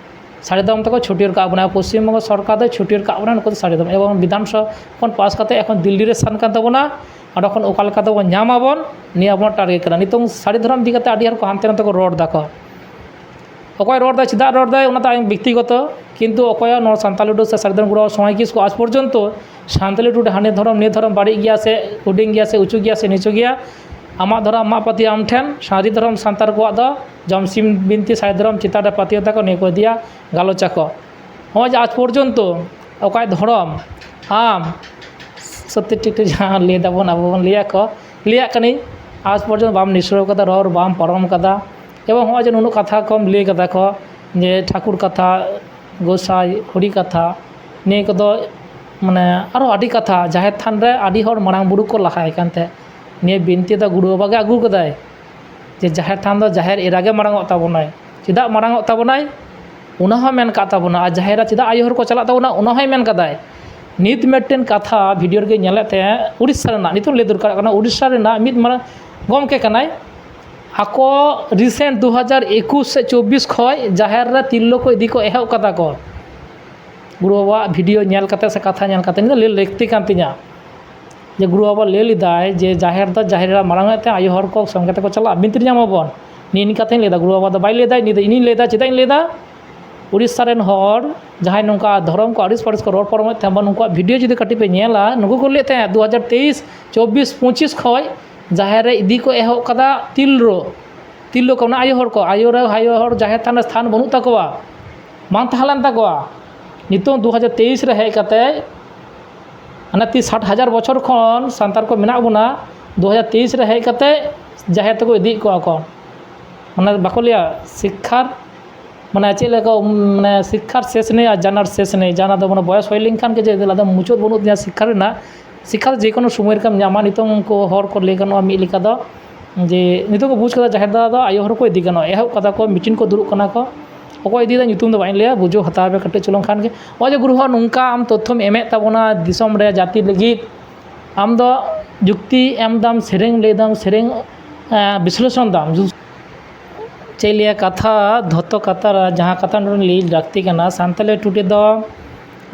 ᱥᱟᱹᱨᱤ ᱫᱷᱚᱨᱚᱢ ᱛᱮᱠᱚ ᱪᱷᱩᱴᱭᱟᱹᱨ ᱠᱟᱜ ᱵᱚᱱᱟ, ᱯᱚᱥᱪᱤᱢ ᱵᱚᱝᱜᱚ ᱥᱚᱨᱠᱟᱨ ᱫᱚᱭ ᱪᱷᱩᱴᱭᱟᱹᱨ ᱠᱟᱜ ᱵᱚᱱᱟ ᱱᱩᱠᱩ ᱫᱚ ᱥᱟᱹᱨᱤ ᱫᱷᱚᱨᱚᱢ, ᱮᱵᱚᱝ ᱵᱤᱫᱷᱟᱱ ᱥᱚᱵᱷᱟ ᱠᱷᱚᱱ ᱯᱟᱥ ᱠᱟᱛᱮ ᱮᱠᱷᱚᱱ ᱫᱤᱞᱞᱤ ᱨᱮ ᱥᱟᱱ ᱠᱟᱱ ᱛᱟᱵᱚᱱᱟ, ᱚᱸᱰᱮ ᱠᱷᱚᱱ ᱚᱠᱟ ᱞᱮᱠᱟ ᱛᱮᱵᱚᱱ ᱧᱟᱢ ᱟᱵᱚᱱ, ᱱᱤᱭᱟᱹ ᱟᱵᱚᱱᱟᱜ ᱴᱟᱨᱜᱮᱴ ᱠᱟᱱᱟ᱾ ᱱᱤᱛᱚᱝ ᱥᱟᱹᱨᱤ ᱫᱷᱚᱨᱚᱢ ᱤᱫᱤ ᱠᱟᱛᱮ ᱟᱹᱰᱤ ᱦᱚᱲ ᱠᱚ ᱦᱟᱱᱛᱮ ᱱᱟᱛᱮ ᱠᱚ ᱨᱚᱲ ᱫᱟᱠᱚ᱾ ᱚᱠᱚᱭ ᱨᱚᱲ ᱫᱟᱭ, ᱪᱮᱫᱟᱜ ᱨᱚᱲ ᱫᱟᱭ, ᱚᱱᱟ ᱫᱚ ᱟᱭᱟᱜ ᱵᱮᱠᱛᱤᱜᱚᱛᱚ, ᱠᱤᱱᱛᱩ ᱚᱠᱚᱭᱟᱜ ᱱᱚᱣᱟ ᱥᱟᱱᱛᱟᱞᱤ ᱩᱰᱩᱠ ᱥᱮ ᱥᱟᱹᱨᱤ ᱫᱷᱚᱨᱚᱢ ᱜᱩᱨᱩ ᱥᱚᱢᱟᱡᱽ ᱠᱤᱥᱠᱩ ᱟᱡᱽ ᱯᱚᱨᱡᱚᱱᱛᱚ ᱥᱟᱱᱛᱟᱞᱤ ᱴᱩᱰᱩ ᱦᱟᱱᱮ ᱫᱷᱚᱨᱚᱢ ᱱᱤᱭᱟᱹ ᱫᱷᱚᱨᱚᱢ ᱵᱟᱹᱲᱤᱡ ᱜᱮᱭᱟ ᱥᱮ ᱦᱩᱰᱤᱧ ᱜᱮᱭᱟ ᱥᱮ ᱩᱪᱩ ᱜᱮᱭᱟ ᱥᱮ ᱱᱤᱪᱩ ᱜᱮᱭᱟ, ᱟᱢᱟᱜ ᱫᱷᱚᱨᱚᱢ ᱟᱢᱟᱜ ᱯᱟᱹᱛᱭᱟᱹᱣ ᱟᱢ ᱴᱷᱮᱱ, ᱥᱟᱹᱨᱤ ᱫᱷᱚᱨᱚᱢ ᱥᱟᱱᱛᱟᱲ ᱠᱚᱣᱟᱜ ᱫᱚ ᱡᱚᱢᱥᱤᱢ ᱵᱤᱱᱛᱤ ᱥᱟᱹᱨᱤ ᱫᱷᱚᱨᱚᱢ ᱪᱮᱛᱟᱱ ᱨᱮ ᱯᱟᱹᱛᱭᱟᱹᱣ ᱛᱟᱠᱚ ᱱᱤᱭᱟᱹ ᱠᱚ ᱤᱫᱤᱭᱟ ᱜᱟᱞᱚᱪ ᱟᱠᱚ᱾ ᱱᱚᱜᱼᱚᱭ ᱡᱮ ᱟᱡᱽ ᱯᱚᱨᱡᱚᱱᱛᱚ ᱚᱠᱚᱭ ᱫᱷᱚᱨᱚᱢ ᱟᱢ ᱥᱚᱛᱭᱚ ᱴᱷᱤᱠ ᱴᱷᱤᱠ ᱡᱟᱦᱟᱸ ᱞᱟᱹᱭ ᱫᱟᱵᱚᱱ ᱟᱵᱚ ᱵᱚᱱ ᱞᱟᱹᱭ ᱟᱠᱚ, ᱞᱟᱹᱭᱟᱜ ᱠᱟᱹᱱᱟᱹᱧ, ᱟᱡᱽ ᱯᱚᱨᱡᱚᱱᱛᱚ ᱵᱟᱢ ᱱᱤᱥᱲᱟᱹᱣ ᱠᱟᱫᱟ, ᱨᱚᱲ ᱵᱟᱢ ᱯᱟᱨᱚᱢ ᱠᱟᱫᱟ᱾ ᱮᱵᱚᱝ ᱦᱚᱸᱜᱼᱚᱭ ᱡᱮ ᱱᱩᱱᱟᱹᱜ ᱠᱟᱛᱷᱟ ᱠᱚᱢ ᱞᱟᱹᱭ ᱠᱟᱫᱟ ᱠᱚ, ᱡᱮ ᱴᱷᱟᱹᱠᱩᱨ ᱠᱟᱛᱷᱟ, ᱜᱚᱸᱥᱟᱭ, ᱦᱚᱲᱤ ᱠᱟᱛᱷᱟ, ᱱᱤᱭᱟᱹ ᱠᱚᱫᱚ ᱢᱟᱱᱮ ᱟᱨᱚ ᱟᱹᱰᱤ ᱠᱟᱛᱷᱟ, ᱡᱟᱦᱮᱨ ᱛᱷᱟᱱ ᱨᱮ ᱟᱹᱰᱤ ᱦᱚᱲ ᱢᱟᱲᱟᱝ ᱵᱩᱨᱩ ᱠᱚ ᱞᱟᱦᱟᱭ ᱠᱟᱱ ᱛᱟᱦᱮᱸᱫ᱾ ᱱᱤᱭᱟᱹ ᱵᱤᱱᱛᱤ ᱫᱚ ᱜᱩᱨᱩ ᱵᱟᱵᱟ ᱜᱮ ᱟᱹᱜᱩ ᱠᱟᱫᱟᱭ, ᱡᱮ ᱡᱟᱦᱮᱨ ᱛᱷᱟᱱ ᱫᱚ ᱡᱟᱦᱮᱨ ᱮᱨᱟ ᱜᱮ ᱢᱟᱲᱟᱝᱚᱜ ᱛᱟᱵᱚᱱᱟᱭ᱾ ᱪᱮᱫᱟᱜ ᱢᱟᱲᱟᱝᱚᱜ ᱛᱟᱵᱚᱱᱟᱭ, ᱚᱱᱟ ᱦᱚᱸ ᱢᱮᱱ ᱠᱟᱜ ᱛᱟᱵᱚᱱᱟ᱾ ᱟᱨ ᱡᱟᱦᱮᱨ ᱮᱨᱟ ᱪᱮᱫᱟᱜ ᱟᱭᱳ ᱦᱚᱲ ᱠᱚ ᱪᱟᱞᱟᱜ ᱛᱟᱵᱚᱱᱟ, ᱚᱱᱟ ᱦᱚᱸᱭ ᱢᱮᱱ ᱠᱟᱫᱟᱭ᱾ ᱱᱤᱛ ᱢᱤᱫᱴᱮᱱ ᱠᱟᱛᱷᱟ ᱵᱷᱤᱰᱤᱭᱳ ᱨᱮᱜᱮ ᱧᱮᱞᱮᱫ ᱛᱟᱦᱮᱸᱫ, ᱩᱲᱤᱥᱥᱟ ᱨᱮᱱᱟᱜ, ᱱᱤᱛᱚᱜ ᱞᱟᱹᱭ ᱫᱚᱨᱠᱟᱨᱚᱜ ᱠᱟᱱᱟ, ᱩᱲᱤᱥᱥᱟ ᱨᱮᱱᱟᱜ ᱢᱤᱫ ᱢᱟᱨᱟᱝ ᱜᱚᱢᱠᱮ ᱠᱟᱱᱟᱭ᱾ ᱟᱠᱚ ᱨᱤᱥᱮᱱᱴ ᱫᱩ ᱦᱟᱡᱟᱨ ᱮᱠᱩᱥ ᱥᱮ ᱪᱚᱵᱵᱤᱥ ᱠᱷᱚᱱ ᱡᱟᱦᱮᱨ ᱨᱮ ᱛᱤᱨᱞᱟᱹ ᱠᱚ ᱤᱫᱤ ᱠᱚ ᱮᱦᱚᱵ ᱠᱟᱫᱟ ᱠᱚ᱾ ᱜᱩᱨᱩ ᱵᱟᱵᱟᱣᱟᱜ ᱵᱷᱤᱰᱤᱭᱳ ᱧᱮᱞ ᱠᱟᱛᱮ ᱥᱮ ᱠᱟᱛᱷᱟ ᱧᱮᱞ ᱠᱟᱛᱮ, ᱤᱧ ᱫᱚ ᱞᱟᱹᱭ ᱞᱟᱹᱠᱛᱤ ᱠᱟᱱ ᱛᱤᱧᱟ ᱡᱮ ᱜᱩᱨᱩ ᱵᱟᱵᱟ ᱞᱟᱹᱭ ᱞᱮᱫᱟᱭ ᱡᱮ ᱡᱟᱦᱮᱨ ᱫᱚ ᱡᱟᱦᱮᱨ ᱮᱨᱟ ᱢᱟᱲᱟᱝ ᱮᱫ ᱛᱮ ᱟᱭᱳ ᱦᱚᱲ ᱠᱚ ᱥᱚᱸᱜᱮ ᱛᱮᱠᱚ ᱪᱟᱞᱟᱜᱼᱟ, ᱵᱤᱱᱛᱤ ᱧᱟᱢ ᱟᱵᱚᱱ᱾ ᱱᱤᱭᱟᱹ ᱠᱟᱛᱷᱟᱧ ᱞᱟᱹᱭᱫᱟ, ᱜᱩᱨᱩ ᱵᱟᱵᱟ ᱫᱚ ᱵᱟᱭ ᱞᱟᱹᱭᱫᱟ, ᱤᱧ ᱫᱚ ᱤᱧᱤᱧ ᱞᱟᱹᱭᱫᱟ᱾ ᱪᱮᱫᱟᱜ ᱤᱧ ᱞᱟᱹᱭᱫᱟ? ᱩᱲᱤᱥᱥᱟ ᱨᱮᱱ ᱦᱚᱲ ᱡᱟᱦᱟᱸᱭ ᱱᱚᱝᱠᱟ ᱫᱷᱚᱨᱚᱢ ᱠᱚ ᱟᱹᱲᱤᱥ ᱯᱟᱹᱲᱤᱥ ᱠᱚ ᱨᱚᱲ ᱯᱟᱨᱚᱢᱮᱫ ᱛᱟᱦᱮᱸ, ᱱᱩᱠᱩᱣᱟᱜ ᱵᱷᱤᱰᱤᱭᱳ ᱡᱩᱫᱤ ᱠᱟᱹᱴᱤᱡ ᱯᱮ ᱧᱮᱞᱟ, ᱱᱩᱠᱩ ᱠᱚ ᱞᱟᱹᱭᱮᱫ ᱛᱟᱦᱮᱸᱫ ᱫᱩ ᱦᱟᱡᱟᱨ ᱛᱮᱭᱤᱥ, ᱪᱚᱵᱵᱤᱥ, ᱯᱚᱸᱪᱤᱥ ᱠᱷᱚᱱ ᱡᱟᱦᱮᱨ ᱨᱮ ᱤᱫᱤ ᱠᱚ ᱮᱦᱚᱵ ᱠᱟᱫᱟ ᱛᱤᱨᱞᱟᱹ, ᱛᱤᱨᱞᱟᱹ ᱠᱚ, ᱢᱟᱱᱮ ᱟᱭᱳ ᱦᱚᱲ ᱠᱚ, ᱟᱭᱳ ᱨᱮ, ᱟᱭᱳ ᱦᱚᱲ ᱡᱟᱦᱮᱨ ᱛᱷᱟᱱ ᱨᱮ ᱥᱛᱷᱟᱱ ᱵᱟᱹᱱᱩᱜ ᱛᱟᱠᱚᱣᱟ, ᱵᱟᱝ ᱛᱟᱦᱮᱸ ᱞᱮᱱ ᱛᱟᱠᱚᱣᱟ᱾ ᱱᱤᱛᱚᱝ ᱫᱩ ᱦᱟᱡᱟᱨ ᱛᱮᱭᱤᱥ ᱨᱮ ᱦᱮᱡ ᱠᱟᱛᱮ, ᱦᱟᱱᱮ ᱛᱤᱥ ᱥᱟᱴ ᱦᱟᱡᱟᱨ ᱵᱚᱪᱷᱚᱨ ᱠᱷᱚᱱ ᱥᱟᱱᱛᱟᱲ ᱠᱚ ᱢᱮᱱᱟᱜ ᱵᱚᱱᱟ, ᱫᱩ ᱦᱟᱡᱟᱨ ᱛᱮᱭᱤᱥ ᱨᱮ ᱦᱮᱡ ᱠᱟᱛᱮ ᱡᱟᱦᱮᱨ ᱛᱮᱠᱚ ᱤᱫᱤᱭᱮᱫ ᱠᱚᱣᱟ ᱠᱚ᱾ ᱢᱟᱱᱮ ᱵᱟᱠᱚ ᱞᱟᱹᱭᱟ ᱥᱤᱠᱠᱷᱟᱨ, ᱢᱟᱱᱮ ᱪᱮᱫ ᱞᱮᱠᱟ, ᱢᱟᱱᱮ ᱥᱤᱠᱠᱷᱟᱨ ᱥᱮᱥ ᱱᱮᱭ ᱟᱨ ᱡᱟᱱᱟᱨ ᱥᱮᱥ ᱱᱮᱭ᱾ ᱡᱟᱦᱟᱸ ᱫᱚ ᱢᱟᱱᱮ ᱵᱚᱭᱚᱥ ᱦᱩᱭ ᱞᱮᱱᱠᱷᱟᱱ ᱜᱮ ᱡᱮ ᱟᱫᱚ ᱢᱩᱪᱟᱹᱫ ᱵᱟᱹᱱᱩᱜ ᱛᱤᱧᱟᱹ ᱥᱤᱠᱠᱷᱟ ᱨᱮᱱᱟᱜ, ᱥᱤᱠᱠᱷᱟ ᱫᱚ ᱡᱮᱠᱳᱱᱳ ᱥᱚᱢᱚᱭ ᱨᱮᱜᱮᱢ ᱧᱟᱢᱟ᱾ ᱱᱤᱛᱚᱝ ᱩᱱᱠᱩ ᱦᱚᱲ ᱠᱚ ᱞᱟᱹᱭ ᱜᱟᱱᱚᱜᱼᱟ ᱢᱤᱫ ᱞᱮᱠᱟ ᱫᱚ, ᱡᱮ ᱱᱤᱛᱚᱝ ᱠᱚ ᱵᱩᱡᱽ ᱠᱟᱫᱟ ᱡᱟᱦᱮᱨ ᱫᱚ ᱟᱫᱚ ᱟᱭᱳ ᱦᱚᱲ ᱠᱚ ᱤᱫᱤ ᱜᱟᱱᱚᱜᱼᱟ, ᱮᱦᱚᱵ ᱠᱟᱫᱟ ᱠᱚ, ᱢᱤᱴᱤᱝ ᱠᱚ ᱫᱩᱲᱩᱵ ᱠᱟᱱᱟ ᱠᱚ᱾ ᱚᱠᱚᱭ ᱤᱫᱤᱭᱮᱫᱟ ᱧᱩᱛᱩᱢ ᱫᱚ ᱵᱟᱹᱧ ᱞᱟᱹᱭᱟ, ᱵᱩᱡᱷᱟᱹᱣ ᱦᱟᱛᱟᱣ ᱯᱮ ᱠᱟᱹᱴᱤᱡ ᱪᱩᱞᱩᱝ ᱠᱷᱟᱱ ᱜᱮ᱾ ᱱᱚᱜᱼᱚᱭ ᱡᱮ ᱜᱩᱨᱩ ᱦᱚᱸ ᱱᱚᱝᱠᱟ ᱟᱢ ᱛᱚᱛᱛᱷᱚᱢ ᱮᱢᱮᱫ ᱛᱟᱵᱚᱱᱟ ᱫᱤᱥᱚᱢ ᱨᱮ, ᱡᱟᱹᱛᱤ ᱞᱟᱹᱜᱤᱫ, ᱟᱢ ᱫᱚ ᱡᱩᱠᱛᱤ ᱮᱢ ᱫᱟᱢ, ᱥᱮᱨᱮᱧ ᱞᱟᱹᱭ ᱫᱟᱢ, ᱥᱮᱨᱮᱧ, ᱮᱸ, ᱵᱤᱥᱞᱮᱥᱚᱱ ᱫᱟᱢ᱾ ᱪᱮᱫ ᱞᱟᱹᱭᱟ ᱠᱟᱛᱷᱟ, ᱫᱷᱚᱛᱚ ᱠᱟᱛᱟᱨᱟ, ᱡᱟᱦᱟᱸ ᱠᱟᱛᱷᱟ ᱱᱚᱰᱮ ᱞᱟᱹᱭ ᱞᱟᱹᱠᱛᱤ ᱠᱟᱱᱟ, ᱥᱟᱱᱛᱟᱞᱤ ᱴᱩᱰᱮ ᱫᱚ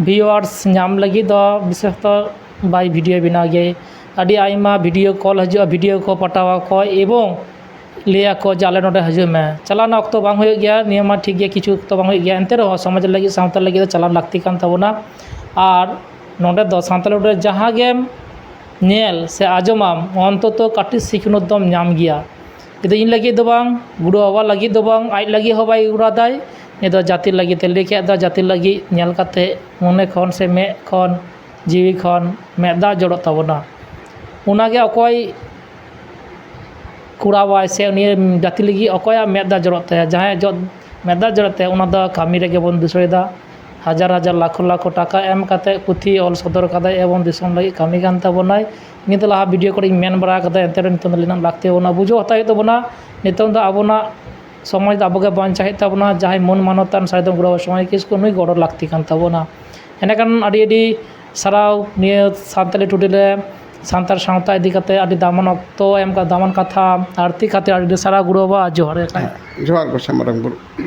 ᱵᱷᱤᱭᱩᱣᱟᱨᱥ ᱧᱟᱢ ᱞᱟᱹᱜᱤᱫ ᱫᱚ ᱵᱤᱥᱮᱥᱛᱚ ᱵᱟᱭ ᱵᱷᱤᱰᱤᱭᱳ ᱵᱮᱱᱟᱣ ᱜᱮᱭᱟᱭ᱾ ᱟᱹᱰᱤ ᱟᱭᱢᱟ ᱵᱷᱤᱰᱤᱭᱳ ᱠᱚᱞ ᱦᱤᱡᱩᱜᱼᱟ, ᱵᱷᱤᱰᱤᱭᱳ ᱠᱚ ᱯᱟᱴᱟᱣ ᱟᱠᱚ ᱮᱵᱚᱝ ᱞᱟᱹᱭ ᱟᱠᱚ ᱡᱮ ᱟᱞᱮ ᱱᱚᱰᱮ ᱦᱤᱡᱩᱜ ᱢᱮ᱾ ᱪᱟᱞᱟᱣ ᱨᱮᱱᱟᱜ ᱚᱠᱛᱚ ᱵᱟᱝ ᱦᱩᱭᱩᱜ ᱜᱮᱭᱟ, ᱱᱤᱭᱟᱹ ᱢᱟ ᱴᱷᱤᱠ ᱜᱮᱭᱟ, ᱠᱤᱪᱷᱩ ᱚᱠᱛᱚ ᱵᱟᱝ ᱦᱩᱭᱩᱜ ᱜᱮᱭᱟ, ᱮᱱᱛᱮ ᱨᱮᱦᱚᱸ ᱥᱚᱢᱟᱡᱽ ᱞᱟᱹᱜᱤᱫ, ᱥᱟᱶᱛᱟ ᱞᱟᱹᱜᱤᱫ ᱫᱚ ᱪᱟᱞᱟᱣ ᱞᱟᱹᱠᱛᱤ ᱠᱟᱱ ᱛᱟᱵᱚᱱᱟ᱾ ᱟᱨ ᱱᱚᱰᱮ ᱫᱚ ᱥᱟᱱᱛᱟᱲᱤ ᱨᱮ ᱡᱟᱦᱟᱸ ᱜᱮᱢ ᱧᱮᱞ ᱥᱮ ᱟᱸᱡᱚᱢᱟᱢ, ᱚᱱᱛᱚᱛᱚ ᱠᱟᱹᱴᱤᱡ ᱥᱤᱠᱷᱱᱟᱹᱛ ᱫᱚᱢ ᱧᱟᱢ ᱜᱮᱭᱟ᱾ ᱤᱧ ᱞᱟᱹᱜᱤᱫ ᱫᱚ ᱵᱟᱝ, ᱜᱩᱨᱩ ᱵᱟᱵᱟ ᱞᱟᱹᱜᱤᱫ ᱫᱚ ᱵᱟᱝ, ᱟᱡ ᱞᱟᱹᱜᱤᱫ ᱦᱚᱸ ᱵᱟᱭ ᱠᱚᱨᱟᱣᱫᱟᱭ᱾ ᱱᱤᱭᱟᱹ ᱫᱚ ᱡᱟᱹᱛᱤ ᱞᱟᱹᱜᱤᱫ ᱛᱮ ᱞᱟᱹᱭ ᱠᱮᱫ ᱫᱚ, ᱡᱟᱹᱛᱤ ᱞᱟᱹᱜᱤᱫ ᱧᱮᱞ ᱠᱟᱛᱮ ᱢᱚᱱᱮ ᱠᱷᱚᱱ ᱥᱮ ᱢᱮᱫ ᱠᱷᱚᱱ, ᱡᱤᱣᱤ ᱠᱷᱚᱱ ᱢᱮᱫ ᱫᱟᱜ ᱡᱚᱨᱚᱜ ᱛᱟᱵᱚᱱᱟ᱾ ᱚᱱᱟᱜᱮ ᱚᱠᱚᱭ ᱠᱚᱨᱟᱣᱟᱭ ᱥᱮ ᱩᱱᱤ ᱡᱟᱹᱛᱤ ᱞᱟᱹᱜᱤᱫ ᱚᱠᱚᱭᱟᱜ ᱢᱮᱫ ᱫᱟᱜ ᱡᱚᱨᱚᱜ ᱛᱟᱭᱟ, ᱡᱟᱦᱟᱸᱭᱟᱜ ᱡᱚ ᱢᱮᱫ ᱫᱟᱜ ᱡᱚᱨᱚᱜ ᱛᱟᱭᱟ, ᱚᱱᱟ ᱫᱚ ᱠᱟᱹᱢᱤ ᱨᱮᱜᱮ ᱵᱚᱱ ᱫᱤᱥᱟᱹᱭᱮᱫᱟ᱾ ᱦᱟᱡᱟᱨ ᱦᱟᱡᱟᱨ ᱞᱟᱠᱷ ᱞᱟᱠᱷ ᱴᱟᱠᱟ ᱮᱢ ᱠᱟᱛᱮ ᱯᱩᱛᱷᱤ ᱚᱞ ᱥᱚᱫᱚᱨ ᱠᱟᱫᱟᱭ ᱮᱵᱚᱝ ᱫᱤᱥᱚᱢ ᱞᱟᱹᱜᱤᱫ ᱠᱟᱹᱢᱤ ᱠᱟᱱ ᱛᱟᱵᱚᱱᱟᱭ᱾ ᱱᱤᱭᱟᱹ ᱫᱚ ᱞᱟᱦᱟ ᱵᱷᱤᱰᱤᱭᱳ ᱠᱚᱨᱮᱧ ᱢᱮᱱ ᱵᱟᱲᱟ ᱠᱟᱫᱟ, ᱮᱱᱛᱮ ᱨᱮᱦᱚᱸ ᱱᱤᱛᱚᱝ ᱫᱚ ᱞᱟᱹᱭ ᱨᱮᱱᱟᱜ ᱞᱟᱹᱠᱛᱤ ᱵᱟᱹᱱᱩᱜᱼᱟ᱾ ᱵᱩᱡᱷᱟᱹᱣ ᱦᱟᱛᱟᱣ ᱦᱩᱭᱩᱜ ᱛᱟᱵᱚᱱᱟ, ᱱᱤᱛᱚᱝ ᱫᱚ ᱟᱵᱚᱱᱟᱜ ᱥᱚᱢᱟᱡᱽ ᱫᱚ ᱟᱵᱚᱜᱮ ᱵᱟᱧᱪᱟᱣ ᱦᱩᱭᱩᱜ ᱛᱟᱵᱚᱱᱟ᱾ ᱡᱟᱦᱟᱸᱭ ᱢᱟᱹᱱ ᱢᱟᱱᱚᱛᱟᱱ ᱥᱟᱭᱫᱚᱢ ᱜᱩᱨᱩ ᱵᱟᱵᱟ ᱥᱚᱢᱟᱭ ᱠᱤᱥᱠᱩ, ᱱᱩᱭ ᱜᱚᱲᱚ ᱞᱟᱹᱠᱛᱤ ᱠᱟᱱ ᱛᱟᱵᱚᱱᱟ᱾ ᱮᱸᱰᱮᱠᱷᱟᱱ ᱟᱹᱰᱤ ᱟᱹᱰᱤ ᱥᱟᱨᱦᱟᱣ ᱱᱤᱭᱟᱹ ᱥᱟᱱᱛᱟᱲᱤ ᱴᱩᱰᱮ ᱨᱮ ᱥᱟᱱᱛᱟᱲ ᱥᱟᱶᱛᱟ ᱤᱫᱤ ᱠᱟᱛᱮ ᱟᱹᱰᱤ ᱫᱟᱢᱟᱱ ᱚᱠᱛᱚ ᱮᱢ ᱠᱟᱛᱮ, ᱫᱟᱢᱟᱱ ᱠᱟᱛᱷᱟ ᱟᱨᱛᱤ ᱠᱷᱟᱹᱛᱤᱨ ᱟᱹᱰᱤ ᱟᱹᱰᱤ ᱥᱟᱨᱦᱟᱣ ᱜᱩᱨᱩ ᱵᱟᱵᱟ, ᱡᱚᱦᱟᱨ ᱜᱮ᱾ ᱡᱚᱦᱟᱨ ᱜᱚᱸᱥᱟᱭ ᱢᱟᱨᱟᱝ ᱵᱩᱨᱩ᱾